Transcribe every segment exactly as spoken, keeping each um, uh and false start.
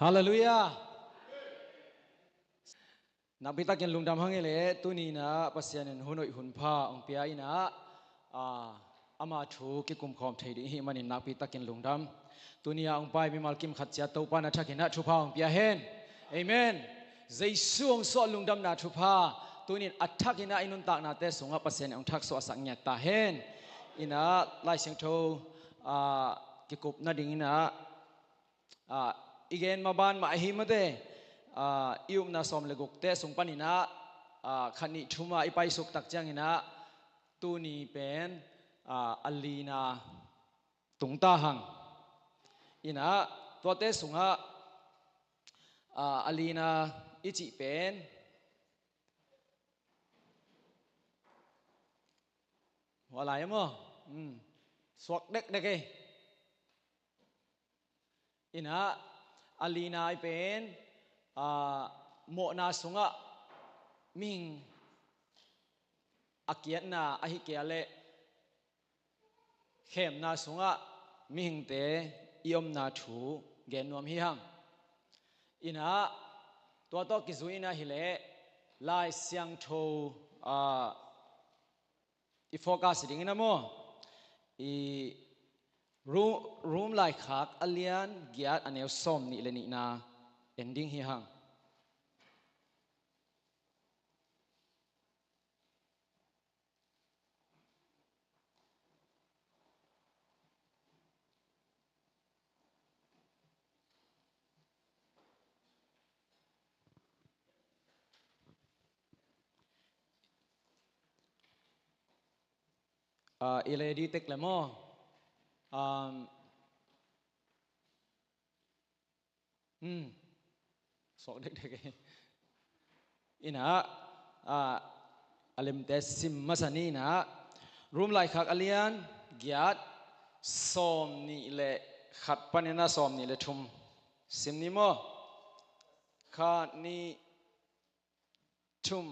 Halleluiah. Nakpi takin lungdam hang hi leh, tuni in ah Pasian in hun hoih hun pha hong pia in ah, a, ama thu kikum khawm thei ding i hih manin nakpi takin lungdam. Tuni a hong pai mimal kim khat ciat Topa in a thak in ah thupha hong pia hen. Amen. Jesu hong suah lungdamna thupha tuni in a thak in ah i nuntaknate sungah Pasian in hong thaksuahsak ngiat ta hen. In ah Lai Siangtho, a, kikup nading in ah, a, i gen maban mah ahi mate, a, i upna sawm le gukte sung panin ah, a, khat nih thum ah i paisuk tak ciangin ah tuni pen, a, a lina tung ta hang. In ah tuate sungah, a, a lina i cih pen, hua lai maw? Hmm. Suak dekdek ei. In ah a lina i pen, a, mawhna sungah mihing a kiatna ahi kei leh khemna sungah mihingte i omna thu gen nuam hi hang. In ah tua tawh kizui in ah hi leh Lai Siangtho, a, i focus ding in ah maw, i Rom, Rom laikhak a lian giat a neu sawm nih le nihna en ding hi hang. A, i leh dih tek le maw? Um, hmm. Suak dekdek ei. In ah, a, a lemte sim masa ni in ah, Rom laikhak a lian giat sawm nih le khat panin ah sawm nih le thum sim ni maw? Khat, nih, thum.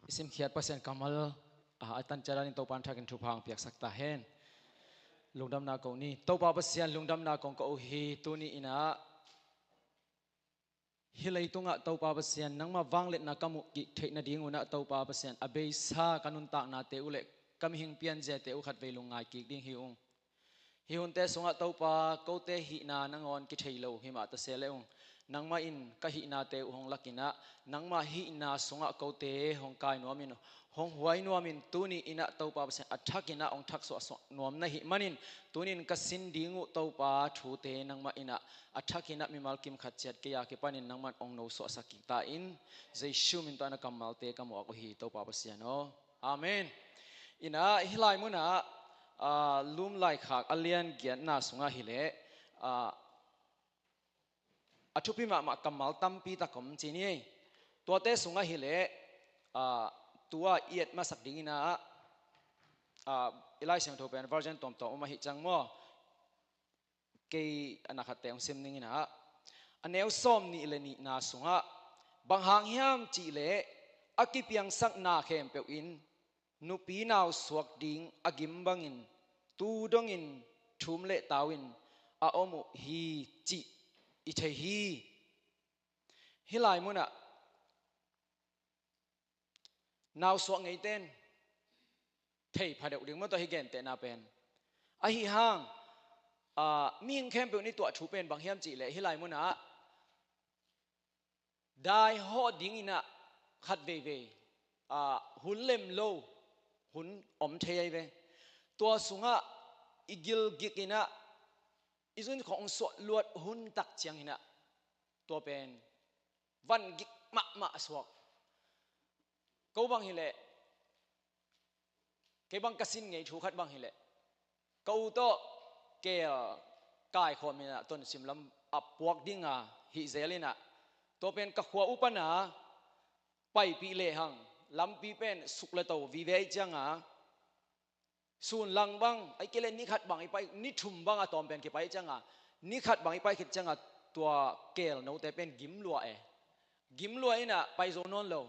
I simkhiat Pasian kammal, a, a tan ciat in Topa in a thakin thupha hong piaksak ta hen. Lungdamna ko ni. Topa Pasian, lungdamna kong ko uh hi. Tuni in ah hih leitungah Topa Pasian, nangmah vangliatna ka muh kik theih nadingun ah Topa Pasian, a beisa ka nuntaknate uh le ka mihing pianziate uh khatvei lungngai kik ding hi ung. Hih hunte sungah Topa, kote hihna nangawn kithei lo hi mah ta se le ung, nangmah in ka hihnate uh hong lak in ah, nangmah hihna sungah kote hong kai nuam in, hong huai nuam in. Tuni in ah Topa Pasian, a thak in ah hong thaksuah, suah nuam na hih manin, tuni in ka sin ding uh Topa, thute nangmah in ah a thak in ah mimal kim khat ciat kei a kipanin nangmah in hong nosuahsak kik ta in. Jesu min tawh na kammalte ka muak uh hi, Topa Pasian aw. Amen. In ah hih lai munah, a, Rom laikhak a lian giatna sungah hi leh, a, a thupi mahmah kammal tampi tak om ci ni. Tuate sungah hi leh, a, tua i et masak ding in ah, a, i Lai Siangtho pen version tuamtuam om ahih ciang maw, kei a na khatte hong sim ning in ah, a neu sawm nih le nihna sungah, bang hang hiam cih leh a kipiangsak na khempeuh in nupi nau suak ding a gim bangin tu dongin thum le tau in a om uh hi cih i thei hi. Hih lai munah nau suak ngeite in thei phadeuh ding maw tua hih gentehna pen. Ahi hang, a, mihing khempeuh in i tuah thu pen bang hiam cih leh hih lai munah dai hawh ding in ah khat veivei, a, hun lem lo hun om thei ahi ve. Tua sungah i gilgik in ah, i zun khawng suah luat hun tak ciangin ah, tua pen van gik mahmah suak. Ko bang hileh, kei bang ka sin ngei thu khat bang hileh, ka u tawh keel kaikhawm in ah Tonsim lam a puak ding a hih zel in ah, tua pen ka khua u pan a paipih lehang, lampi pen suk le to vive ahih ciang a, sun lang bang, ahih kei leh ni khat bang i pai, ni thum bang a tawm pen kipai ciang a, ni khat bang i pai khit ciang a, tua keel note pen gim lua e. Gim lua in ah pai zo nawn lo.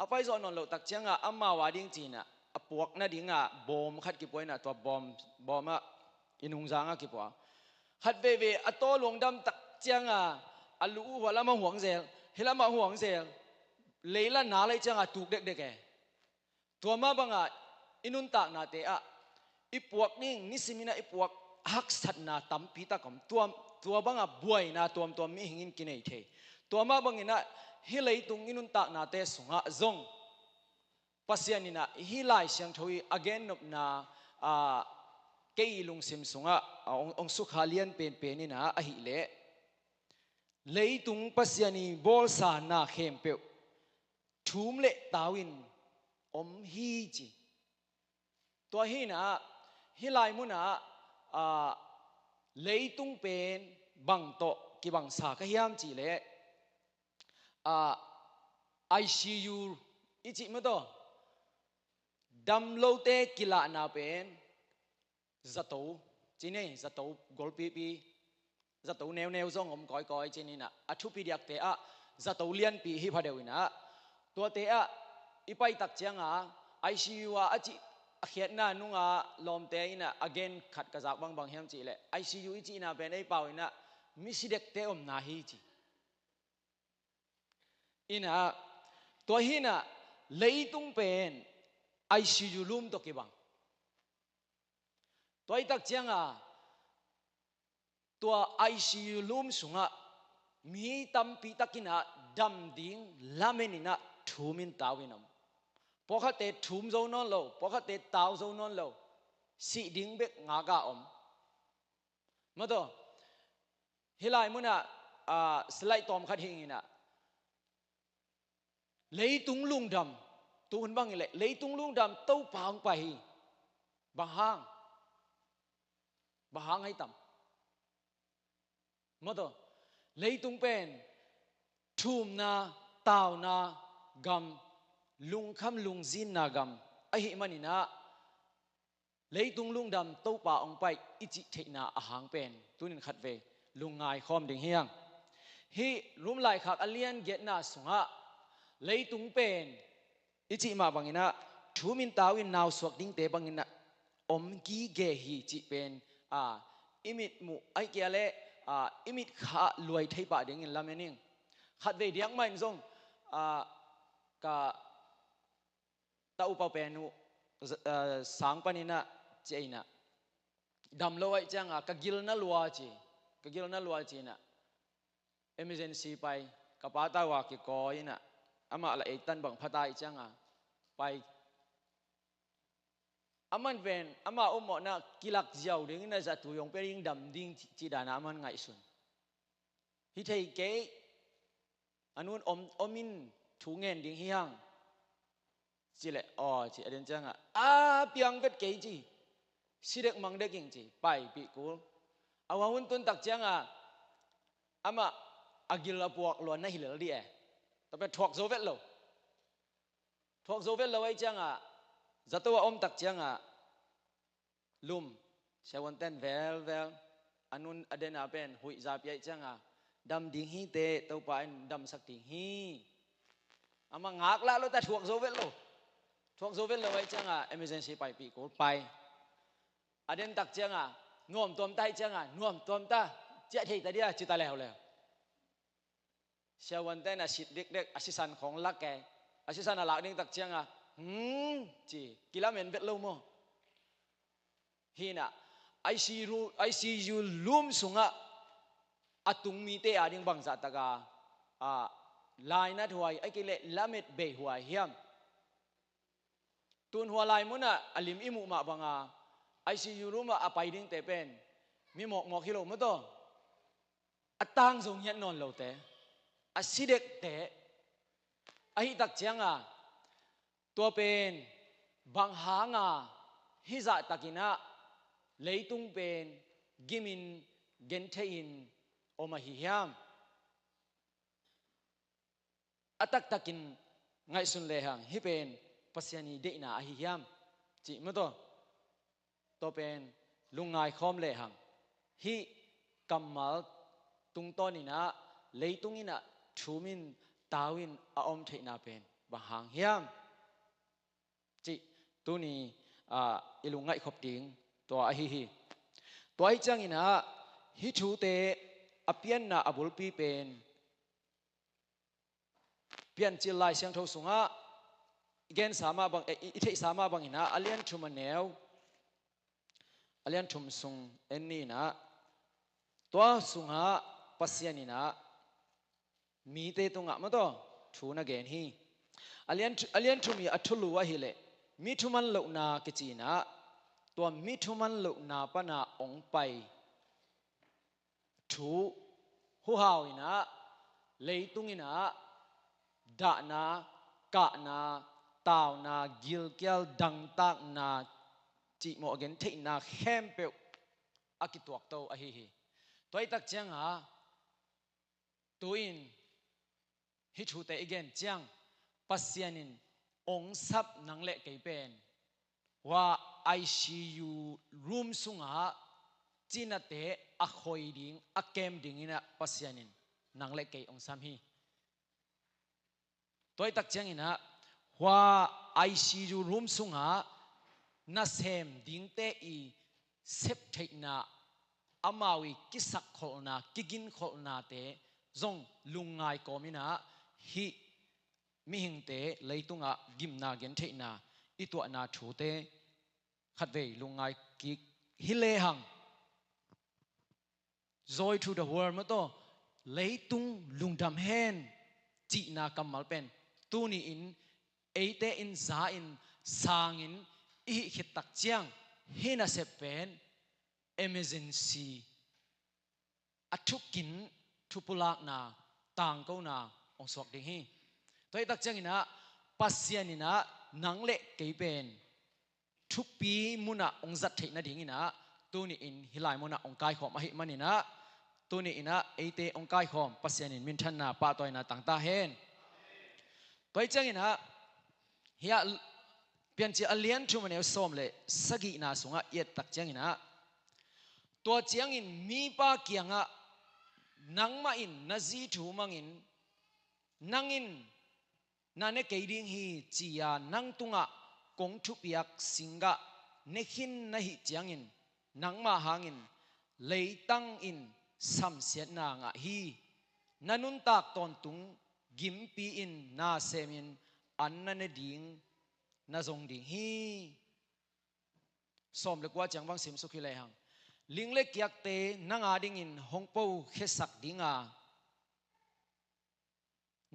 A pai zo nawn loh tak ciang a, amau a ding ci-in ah, a puak nading a bawm khat kipua in ah, tua bawm, bawm ah, i nungzang ah kipua. Khat veivei a taw luang dam tak ciang a, a lu uh hua lam ah huang zel, hih lam ah huang zel. Lei la na lai ciang a tuk dekdek e. Tua mah bang a i nuntaknate ah, i puak ding, nisim in ah i puak haksatna tampi tak om. Tua, tua bang a buaina tuamtuam mihing in kinei thei. Tua mah bangin ah hih leitung i nuntaknate sungah zong Pasian in ah hih Lai Siangtho i a gennopna, a, kei i lungsim sungah, a, hong, hong sukha lian penpen in ah ahih leh, leitung Pasian i bawlsa na khempeuh thum le tau in om hi ci. Tua hi in ah, hih lai mun ah, a, leitung pen bang tawh kibangsa ka hiam cih leh, a, I C U i cih mah tawh, damlote kilahna pen zato, ci ni, zato golpipi, zato neuneu zong om kawikawi ci ni in ah, a thupi diakte ah zato lianpi hi phadeuh in ah, tuate ah i pai tak ciang a, I C U a, a cih, a khiatna nung a lawmte in ah a gen khat ka zak bang bang hiam cih leh, I C U i cihna pen ei pau in ah misidekte omna hi ci. In ah, tua hi in ah, leitung pen I C U room tawh kibang. Tua ahih tak ciang a, tua I C U room sungah mi tampi tak in ah dam ding lamen in ah thum in tau in om. Pawlkhatte thum zo nawn lo, pawlkhatte tau zo nawn lo, sih ding bek ngak a om. Mah tawh, hih lai mun ah, a, slide tawm khat hing in ah, leitung lungdam, tu hun bang hileh, leitung lungdam Topa hong pai hi. Bang hang? Bang hang ahi tam? Mah tawh, leitung pen thumna, tauna gam, lungkham lungzinna gam ahih manin ah, leitung lungdam Topa hong pai i cih theihna a hang pen tuni in khatvei lungngai khawm ding hi hang. Hih Rom laikhak a lian giatna sungah, leitung pen i cih mah bangin ah, thum in tau in nausuak dingte bangin ah om gige hi cih pen, a, i mit muh ahih kei leh, a, i mit kha luai thei pah dingin lamen ing. Khatvei diak mah in zong, a, ka ta upa pen uh, z-, eh, sang panin ah, ci-in ah, dam lo ahih ciang a, ka gil na lua ci, ka gil na lua ci-in ah, emergency pai, ka pa tau a kikawi in ah, amah la ei tan bang pha ta ahih ciang a, pai. Aman pen, ama ummawhna kilak ziau ding in ah, zatui hong pia ding, dam ding ci, ci dan a aman ngaihsun. Hi thei kei, a nun om, om in thu ngen ding hi hang. Ci leh, aw, ci a den ciang a, a piang vet kei ci. Si dek mang dek ing ci, paipih kul. A hua hun tun tak ciang a, amah a gil a puak luan na hi lel dih e. Tua pen thuak zo vet lo. Thuak zo vet lo ahih ciang a, zato a om tak ciang a, lum, siavuante'n velvel, a nun a den a pen huih za pia ahih ciang a, dam ding hi teh, Topa in damsak ding hi. Amah ngaklah lo ta, thuak zo vet lo. Thuak zo vet lo ahih ciang a, emergency paipih kul, pai. A den tak ciang a, nuamtuam ta ahih ciang a, nuamtuam ta, ciah thei ta dia, ci ta leuleu. Siavuante'n a sit dikdek, a sisan khawng lak e. A sisan a lak ding tak ciang a, hmm, ci, kilamen vet lo maw? Hi in ah, I C U, I C U room sungah a tung mite a ding bangzah tak a, a, lainat huai, ahih kei leh lamet bei huai hiam? Tun hua lai mun ah a lim i muh mah bang a, I C U room ah a pai dingte pen mi mawkmawk hi lo maw taw. A tang zo ngiat nawn lote, a si dekte ahi tak cianga, tua pen bang hanga hih zahtakinah leitung pen gimin gentheihin om ahi hiam? A taktakin ngaihsun lehang hih pen Pasian ii deihna ahi hiam? Cih maw taw. Tua pen lungngai khawm lehang hih kammal tungtawninah leitung inah thumin tau in a om theihna pen bang hang hiam? Cih tuni, ah, i lungngaih khop ding tua ahi hi. Tua ahi cianginah hih thute a pianna a bulpi pen Piancil Lai Siangtho sungah i gensa mah bang, eh, i, i theihsa mah banginah a lian thum a neu, a lian thum sung en ni inah, tua sungah Pasian inah mite tungah maw taw thu na gen hi. A lian thu, a lian thum ii a thulu ahileh mi thuman lohna kici inah, tua mi thuman lohna pana ong pai thu huhau inah leitung inah dahna, kahna, tauna, gilkial, dangtakna, cihmawh a gentheihna khempeuh a kituakto ahi hi. Tua ahi tak cianga tu-in hih thute i gen ciang Pasian in ong sap nang le kei pen hua I C U room sungah cinate a khoi ding, a kem dinginah Pasian in nang le kei ong sam hi. Tua ahi tak cianginah hua I C U room sungah nasem dingte ii septheihna, amau ii kisakkholhna, kiginkholhnate zong lungngai kawm inah hih mihingte leitungah gimna gentheihna i tuahna thute khatvei lungngai kik hi lehang, Joy to the world maw taw, leitung lungdam hen cihna kammal pen tuni-in eite in za-in sangin i hih khit tak ciang hih nasep pen emergency, a thukin thupulakna, tangkona ong suak ding hi. Tua ahi tak cianginah Pasian inah nang le kei pen thupi munah ong zat theih nadinginah tuni-in hih lai munah ong kaikhawm ahih maninah tuni-inah eite ong kaikhawm Pasian in minthanna, pahtawina tangta hen. Tua ahi cianginah hih ah Piancil a lian thum a neu sawm le sagihna sungah i et tak cianginah, tua ciangin mipa kiangah nangmah in na zi thu mangin, nang in na ne kei ding hi, ci-a nang tungah kong thupiak singgah ne khin na hih ciangin nangmah hangin leitang in samsiatna ngah hi. Na nuntak tawntung gimpi in na semin an na ne ding na zong ding hi. Sawm le kua ciang bang simsuk hi lehang, ling le kiakte nang adingin hong po khiasak dinga,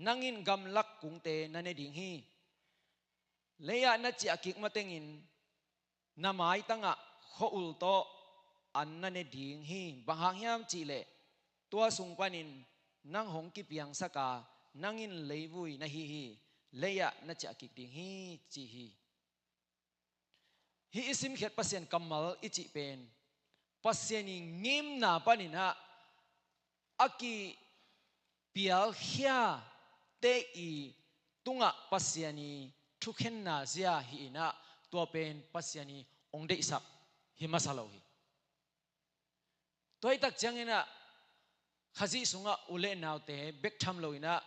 nang in gamlak kungte na ne ding hi. Lei-ah na ciah kik matengin na maitangah khua-ul tawh an na ne ding hi. Bang hang hiam cihleh tua sung panin nang hong kipiangsak a, nang in leivui na hi hi. Lei-ah na ciah kik ding hi, ci hi. Hih i simkhiat Pasian kammal i cih pen Pasian i ngimna paninah a kipialkhiate i tungah Pasian i thukhenna zia hi inah, tua pen Pasian i ong deihsak hi masa lo hi. Tua ahi tak cianginah Khazih sungah u le naute bek tham loinah,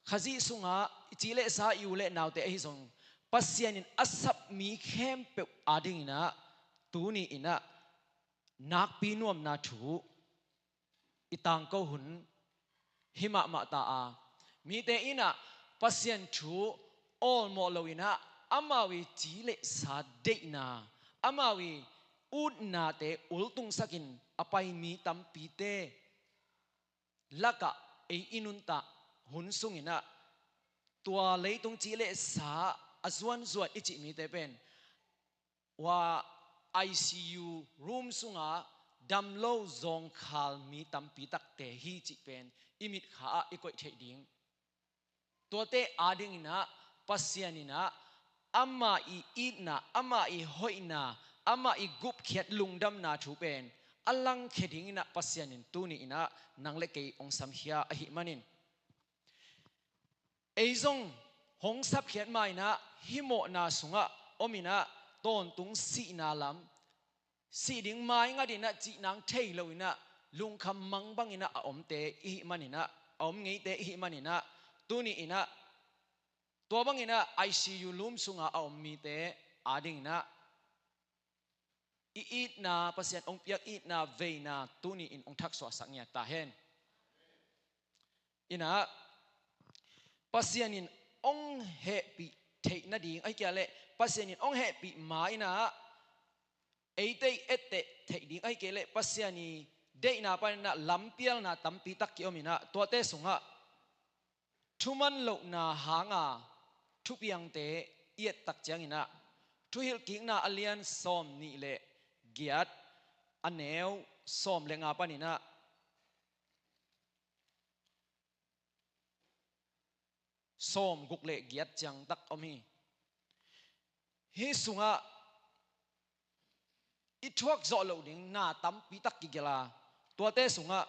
Khazih sungah i ci le sa i u le naute ahi zong, Pasian in a sap mi khempeuh adinginah tuni inah nakpi nuamna thu i tangko hun hi mahmah ta a, mite inah Pasian thu awlmawh loinah amau i ci le sa deihna, amau i utnate ultungsakin a pai mi tampite lakah ei i nuntak hun sunginah tua leitung ci le sa a zuanzuan i cih mite pen ua I C U room sungah damlo zawngkhal mi tampi takte hi cih pen i mitkha ah i koih theih ding. Tuate adinginah Pasian inah amah i itna, amah i hoihna, amah i gupkhiat lungdamna thu pen a langkhia dinginah Pasian in tuni inah nang le kei hong samkhia ahih manin, ei zong hong sapkhiat ma inah hih mawhna sungah om inah tawntung sihna lam, sih ding mai ngat inah cih nang thei lo inah lungkham mang bang inah a omte i hih man inah, a om ngeite i hih man inah, tuni inah tua bang inah I C U room sungah a om mite adinginah i itna, Pasian hong piak itna veina tuni in hong thaksuahsak ngiat ta hen. Inah Pasian in hong hehpih theih nading, ahih kei leh Pasian in hong hehpih ma inah eite i etteh theih ding, ahih kei leh Pasian i deihna pan inah lampialna tampi tak kiom inah tuate sungah thuman lohna hanga thupiangte i ettak cianginah Thuhilhkikna a lian sawm nih le giat, a neu sawm le nga paninah sawm guk le giat ciang tak om hi. Hih sungah i thuak zawh loh ding na tampi tak kigelh a, tuate sungah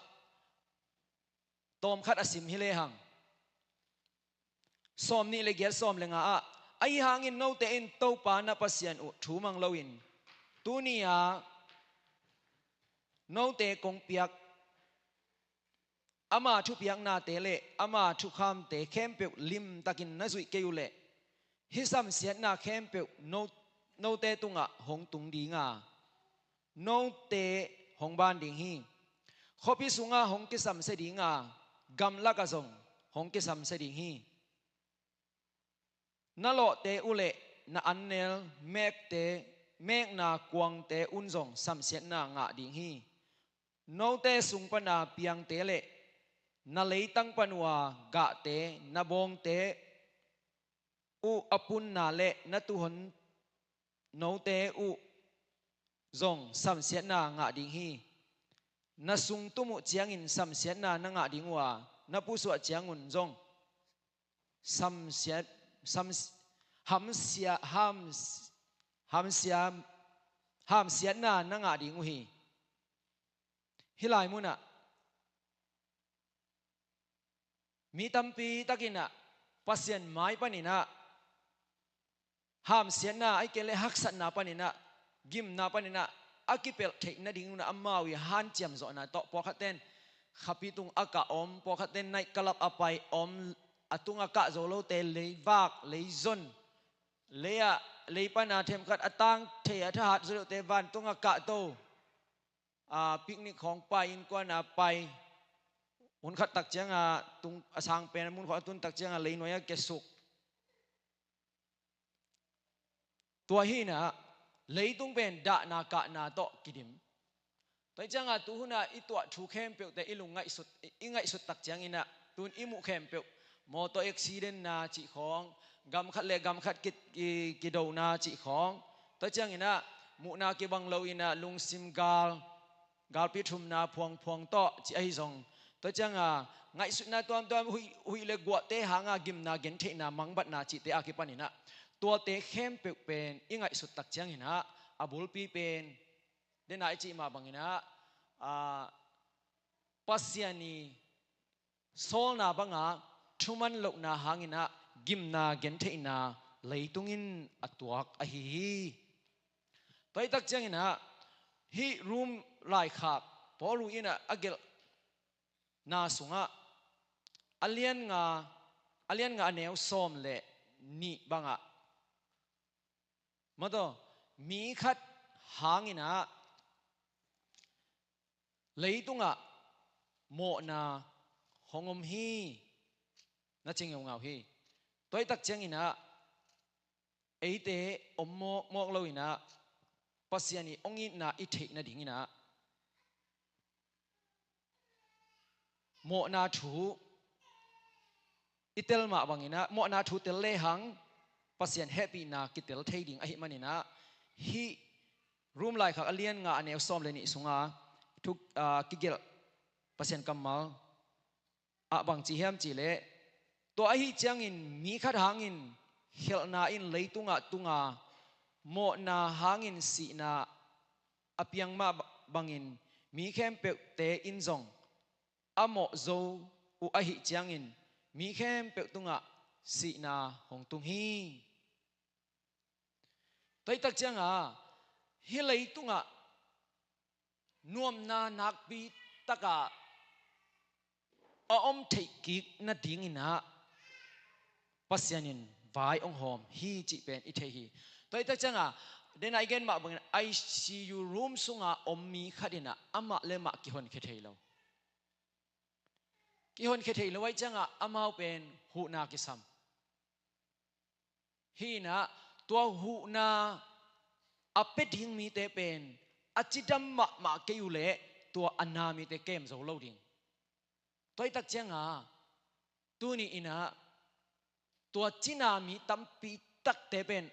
tawmkhat a sim hi lehang, sawm nih le giat, sawm le nga ah, ahi hangin note in Topa na Pasian uh thu mang loin tuni-a note kong piak ama thupiaknate le ama thukhamte khempeuh limtakin na zuih kei uhleh hih samsiatna khempeuh no, note tungah hong tung dinga, note hong ban ding hi. Khuapi sungah hong kisamsia dinga, gamlakah zong hong kisamsia ding hi. Na lawhte uhleh na annel mekte, mekna kuangte un zong samsiatna ngah ding hi. Note sung pana piangte le na leitang pan uh a gahte, na bawngte uh a punna le na tuuhon note uh zong samsiatna ngah ding hi. Na sungtum uh ciangin samsiatna na ngah ding uh a, na pusuah ciangun zong samsiat, sam, hamsia, ham, hamsia, hamsiatna na ngah ding uh hi. Hih lai munah mi tampi takinah Pasian mai paninah hamsiatna, ahih kei leh haksatna paninah, gimna paninah a kipelh theih nadingunah amau i hanciam zawhna tawh, pawlkhatten khapi tung a kah om, pawlkhatten night club a pai om, a tung a kah zo lote leivak leizon, lei ah, lei pana themkhat a tang thei a thahat zo lote vantung a kahto, a picnic khawng pai, innkuan a pai, hun khat tak cianga tung a sang pen a mun khawng a tun tak cianga leinuai a kiasuk. Tua hinah leitung pen dahna kahna tawh kidim. Tua hi cianga tuhuna i tuah thu khempeuhte i lung ngaihsut, i, i ngaihsut tak cianginah tun i muh khempeuh, motor accident na cih khawng, gam khat le gam khat ki, ki, kidona cih khawng, tua cianginah muhna kibang loinah lungsim gal, galpi thumna phuangphuang tawh cih ahi zong, tua cianga ngaihsutna tuamtuam, huih, huih le guahte hanga gimna gentheihna mangbatna cihte a kipaninah tuate khempeuh pen i ngaihsut tak cianginah a bulpi pen dena i cih mah banginah, a, Pasian i sawlna banga thuman lohna hanginah gimna gentheihna leitung in a tuak ahi hi. Tua hi tak cianginah hih Rom laikhak Paul uh inah a gelhna sungah a lian nga, a lian nga a neu sawm le nih bangah, maw taw, mi khat hanginah leitungah mawhna hong om hi, na ci ngeungau hi. Tua hi tak cianginah eite om mawkmawk loinah Pasian i hong itna i theih nadinginah mawhna thu i tel mah banginah, mawhna thu tel lehang Pasian hehpihna kitel thei ding ahih maninah hih Rom laikhak a lian nga a neu sawm le nih sunga thuk, aa, kigelh Pasian kammal ah bang ci hiam cihleh, tua ahi ciangin mi khat hangin khelhna in leitungah tunga, mawhna hangin sihna a piang mah bangin mi khempeuhte in zong a mawh zo uh ahi ciangin mi khempeuh tungah sihna hong tung hi. Tua hi tak cianga hih leitungah nuamna nakpi taka a om theih kik nadinginah Pasian in vai hong hawm hi cih pen i thei hi. Tua hi tak cianga, dena i gen mah bangin I C U room sunga om mi khat inah amah le mah kihonkhia thei lo. Kihonkhia thei lo ahi ciangah amau pen huhna kisam. Hinah tua huhna a pia ding mite pen a cidam mahmah kei uh leh tua a na mite kem zo lo ding. Tua hi tak cianga tuni inah tua cina mi tampi takte pen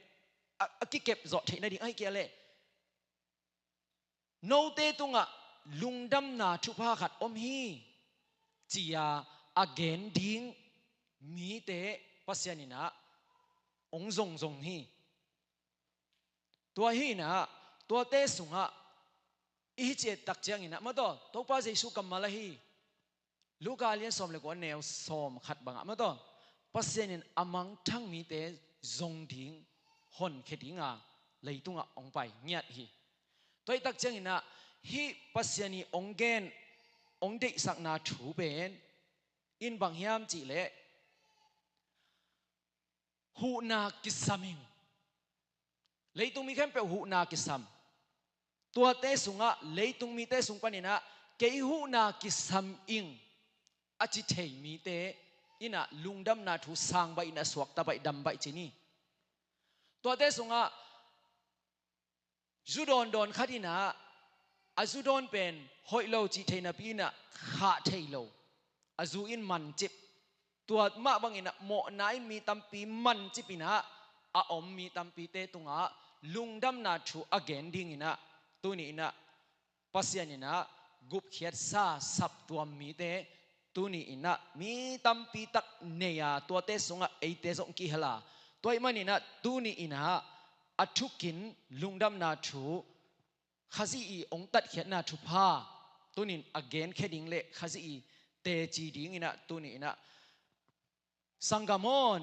a, a kikep zawh theih nading ahi kei leh, note tungah lungdamna thupha khat om hi, ci-a a gen ding mite Pasian inah hong zongzong hi. Tua hinah tuate sungah i hi ciat tak cianginah mataw, Topa Jesu kammal ahi Luka lian sawm le kua neu sawm khat bangah mataw, Pasian in a mangthang mite zong ding, honkhia dinga leitungah hong pai ngiat hi. Tua hi tak cianginah hih Pasian i hong gen, hong deihsakna thu pen in bang hiam cihleh, huhna kisam ing. Leitung mi khempeuh huhna kisam. Tuate sungah leitung mite sung paninah kei huhna kisam ing a ci thei mite inah lungdamna thu sang baih inah suakta baih dam baih ci ni. Tuate sungah zu dawndawn khat inah a zu dawn pen hoih lo cih thei napi inah khah thei lo, a zu in mancip. Tua mah banginah mawhna in mi tampi mancip inah a om mi tampite tungah lungdamna thu a gen dinginah tuni inah Pasian inah gupkhiatsa saptuam mite tuni inah mi tampi tak nei-a tuate sungah eite zong kihel a, tua ih maninah tuni inah a thukin lungdamna thu Khazih i hong tatkhiatna thupha tunin a genkhia ding le Khazih i teci dinginah tuni inah sanggam awn,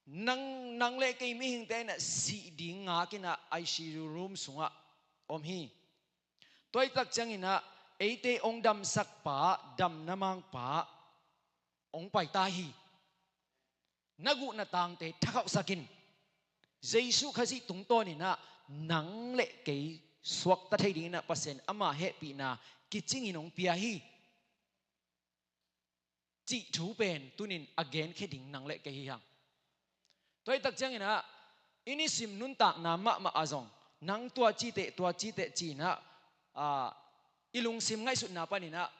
nang, nang le kei mihingte inah sih ding ngakinah I C U room sungah om hi. Tua hi tak cianginah eite hong damsakpa, damna mangpa hong paita hi. Na guh na tangte thakhauhsakin Jesu Khazih tungtawninah nang le kei suakta thei dinginah Pasian ama hehpihna kicingin hong pia hi. Cih thu pen tunin a genkhia ding nang le kei hi hang. Tua hi tak cianginah i nisim nuntakna mahmah a zong nang tua citeh tua citeh cinah, aa, i lungsim ngaihsutna paninah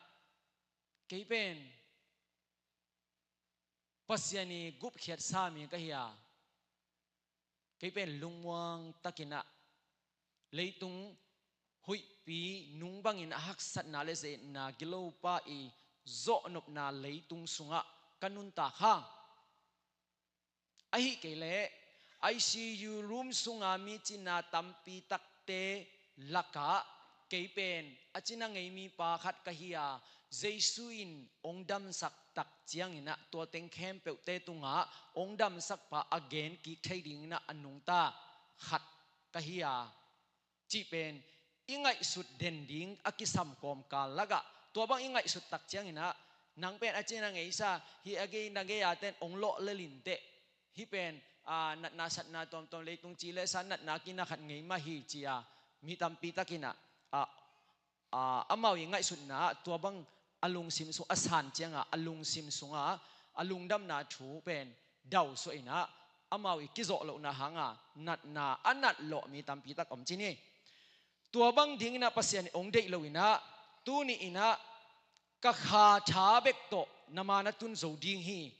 kei pen Pasian i gupkhiatsa mi ka hi a, kei pen lungmuang takinah leitung huihpi nung bangin a haksatna le zeetna gilopa i zawhnopna leitung sungah ka nuntak hang. Ahi kei leh I C U room sunga mi cina tampi takte lakah kei pen a cina ngei mipa khat ka hi a, Jesu in hong damsak tak cianginah tua teng khempeuhte tungah hong damsakpa a gen kik thei dinginah a nungta khat ka hi a, cih pen i ngaihsut den ding a kisam kawmkal lakah tua bang i ngaihsut tak cianginah nang pen a cina ngeisa hi, a gei na gei a ten hong lawh lelin teh, hih pen, aa, natna satna tuamtuam leitung ci le sa natna kina khat ngei mah hi ci-a mi tampi takinah, aa, aa, amau i ngaihsutna ah tua bang a lungsim sung a san cianga a lungsim sunga a lungdamna thu pen dausuah inah amau i kizawh lohna hanga natna a nat lawh mi tampi tak om ci ni. Tua bang dinginah Pasian i hong deih loinah tuni inah ka kha tha bek tawh na ma na tun zo ding hi.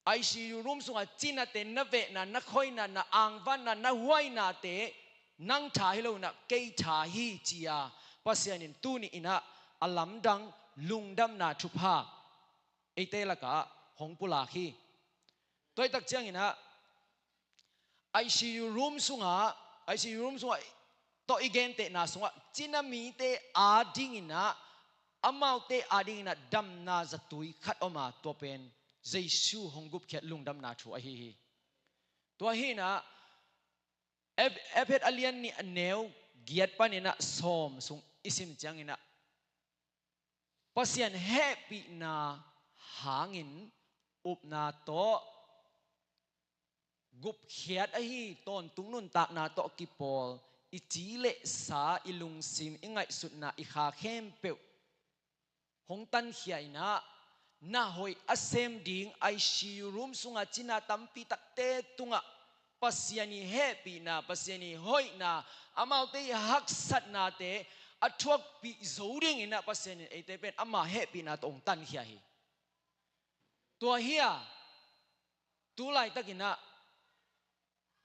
I C U room sungah cinate na vehna, na khoina, na angvanna, na huainate nang tha hi lo inah kei tha hi ci-a Pasian in tuni inah a lamdang lungdamna thupha eite lakah hong pulak hi. Tua hi tak cianginah I C U room sungah, I C U room sungah tawh i gentehna sungah cina mite adinginah amaute adinginah damna zatui khat om a, tua pen Jesu hong gupkhiat lungdamna thu ahi hi. Tua hinah Eph-, Ephet a lian nih a neu giat paninah sawm sung i sim cianginah Pasian hehpihna hangin upna tawh gupkhiat ahi tawntung nuntakna tawh kipawl i ci le sa, i lungsim, i ngaihsutna, i kha khempeuh hong tankhia inah na hoih a sem ding I C U room sunga cina tampi takte tungah Pasian i hehpihna, Pasian i hoihna, amaute i haksatnate a thuakpih zo dinginah Pasian in eite pen ama hehpihna tawh hong tankhia hi. Tua hi a, tu laitakinah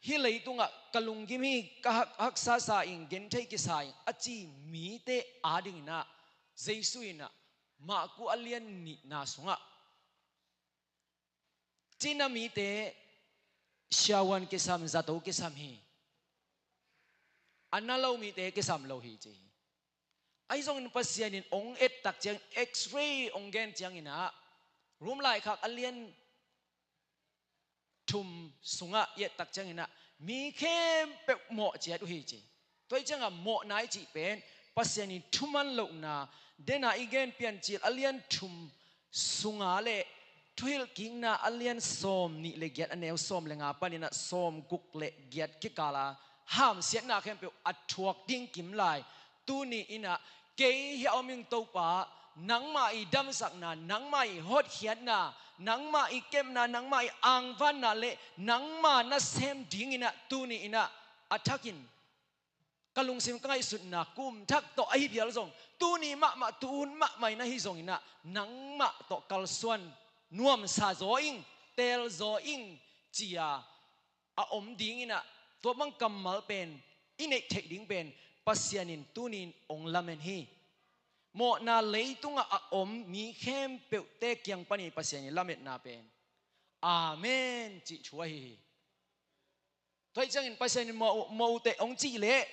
hih leitungah ka lunggim hi, ka hak, haksa sa ing, genthei kisa ing a ci mite adinginah Jesu inah Marku a lian nihna sungah cina mite siavuan kisam, zato kisam hi. A na lo mite kisam lo hi ci hi. Ahi zongin Pasian in ong et tak ciang, X-ray ong gen cianginah room laikhak a lian thum sungah i et tak cianginah mi khempeuh mawh ciat uh hi ci. Tua hi ciangah mawhna i cih pen Pasian in thuman lohna, dena i gen Piancil a lian thum sunga le Thuhilhkikna a lian sawm nih le giat a neu sawm le nga paninah sawm guk le giat kikala hamsiatna khempeuh a thuak ding kim lai. Tuni inah kei hia om ing Topa, nangmah i damsakna, nangmah i hotkhiatna, nangmah i kepna, nangmah i angvanna le nangmah na sem dinginah tuni inah a thakin ka lungsim ka ngaihsutna kum thak tawh ahi phial zong tuni mahmah, tuhun mahmah in ahi zonginah nangmah tawh kalsuan nuamsa zaw ing, teel zaw ing ci-a a om dinginah tua bang kammal pen i neih theih ding pen Pasian in tuni in ong lamen hi. Mawhna leitungah a om mi khempeuhte kiang panin Pasian in lametna pen Amen cih thu ahi hi. Tua hi ciangin Pasian in mawh, mawh uh teh ong cih leh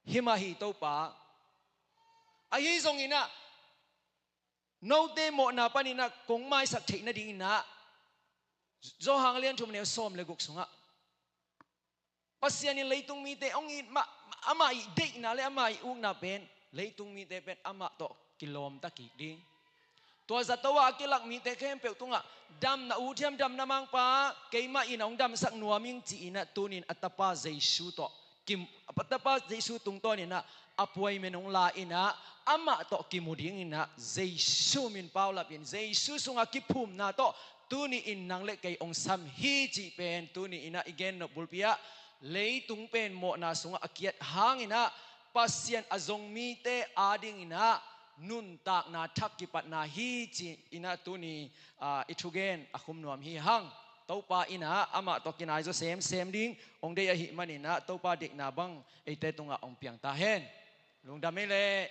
himah hi Topa. Ahi zonginah note mawhna paninah kong maisak theih nadinginah Johan a lian thum neu sawm le guk sungah Pasian in leitung mite hong it mah, amah i deihna le amah i ukna pen leitung mite pen amah tawh kilawmta kik ding. Tua zato ah a kilak mite khempeuh tungah damna, u thiam damna mangpa, keimah in hong damsak nuam ing ci-inah tunin a tapa Jesu tawh kim, a tapa Jesu tungtawninah appointment hong la inah amah tawh kimu dinginah Jesu min paulapin Jesu sungah kiphumna tawh tuni in nang le kei hong sam hi cih pen tuni inah i gen nop bulpi ah leitung pen mawhna sungah a kiat hanginah Pasian a zong mite adinginah nuntakna thak kipatna hi ci-inah tuni, ah, i thugen a khum nuam hi hang. Topa inah amah tawh kinai zaw semsem ding hong deih ahih maninah Topa deihna bang eite tungah hong piang ta hen. Lungdam ei leh.